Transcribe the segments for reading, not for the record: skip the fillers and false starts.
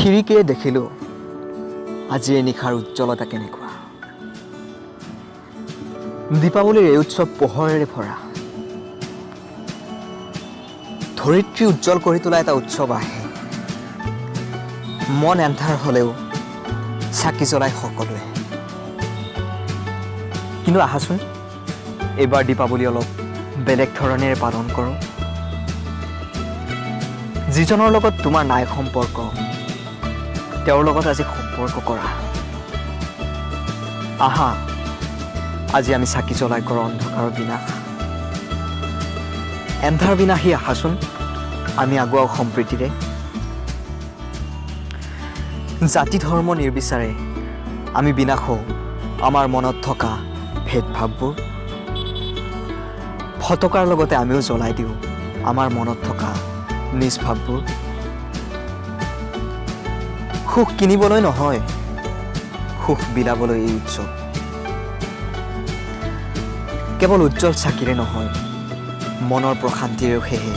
খিৰিকীৰে দেখিলোঁ আজিৰ এই নিশাৰ উজ্জ্বলতা কেনেকুৱা। দীপাৱলীৰ এই উৎসৱ পোহৰেৰে ভৰা, ধৰিত্ৰী উজ্জ্বল কৰি তোলা এটা উৎসৱ আহে। মন এন্ধাৰ হ'লেও চাকি জ্বলাই সকলোৱে। কিন্তু আহাচোন, এইবাৰ দীপাৱলী অলপ বেলেগ ধৰণেৰে পালন কৰোঁ। যিজনৰ লগত তোমাৰ নাই সম্পৰ্ক, তেওঁৰ লগত আজি সম্পৰ্ক কৰা। আহা, আজি আমি চাকি জ্বলাই কৰোঁ অন্ধকাৰৰ বিনাশ। এন্ধাৰ বিনাশী আহাচোন, আমি আগুৱাওঁ সম্প্ৰীতিৰে। জাতি ধৰ্ম নিৰ্বিচাৰে আমি বিনাশ হওঁ আমাৰ মনত থকা ভেদভাৱবোৰ। ফটকাৰ লগতে আমিও জ্বলাই দিওঁ আমাৰ মনত থকা নিজ ভাৱবোৰ। সুখ কিনিবলৈ নহয়, সুখ বিলাবলৈ এই উৎসৱ। কেৱল উজ্জ্বল চাকিৰে নহয়, মনৰ প্ৰশান্তিৰেও সেয়ে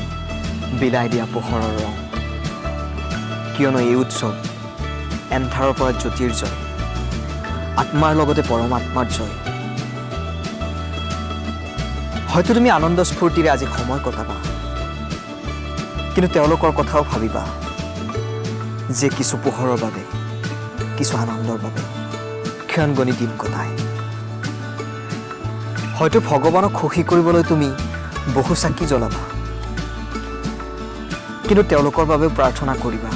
বিলাই দিয়া পোহৰৰ ৰং। কিয়নো এই উৎসৱ এন্ধাৰৰ পৰা জ্যোতিৰ জয়, আত্মাৰ লগতে পৰমাত্মাৰ জয়। হয়তো তুমি আনন্দ স্ফূৰ্তিৰে আজি সময় কটাবা, কিন্তু তেওঁলোকৰ কথাও ভাবিবা যে কিছু পোহৰৰ বাবে, কিছু আনন্দৰ বাবে ক্ষণ গণি দিন কটায়। হয়তো ভগৱানক সুখী কৰিবলৈ তুমি বহু চাকি জ্বলাবা, কিন্তু তেওঁলোকৰ বাবেও প্ৰাৰ্থনা কৰিবা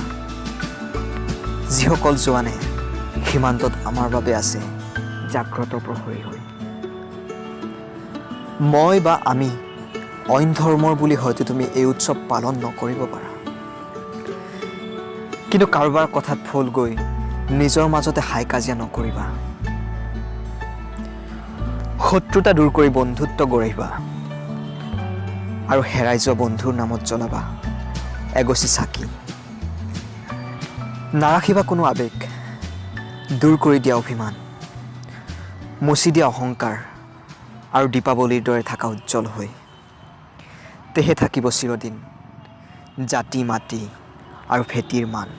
যিসকল জোৱানে সীমান্তত আমাৰ বাবে আছে জাগ্ৰত প্ৰহৰী হৈ। মই বা আমি অইন ধৰ্মৰ বুলি হয়তো তুমি এই উৎসৱ পালন নকৰিব পাৰা, কিন্তু কাৰোবাৰ কথাত ভোল গৈ নিজৰ মাজতে হাই কাজিয়া নকৰিবা। শত্ৰুতা দূৰ কৰি বন্ধুত্ব গঢ়িবা আৰু হেৰাই যোৱা বন্ধুৰ নামত জ্বলাবা এগছি চাকি। নাৰাখিবা কোনো আৱেগ, দূৰ কৰি দিয়া অভিমান, মচি দিয়া অহংকাৰ আৰু দীপাৱলীৰ দৰে থাকা উজ্জ্বল হৈ। তেহে থাকিব চিৰদিন জাতি, মাটি আৰু ভেটিৰ মান।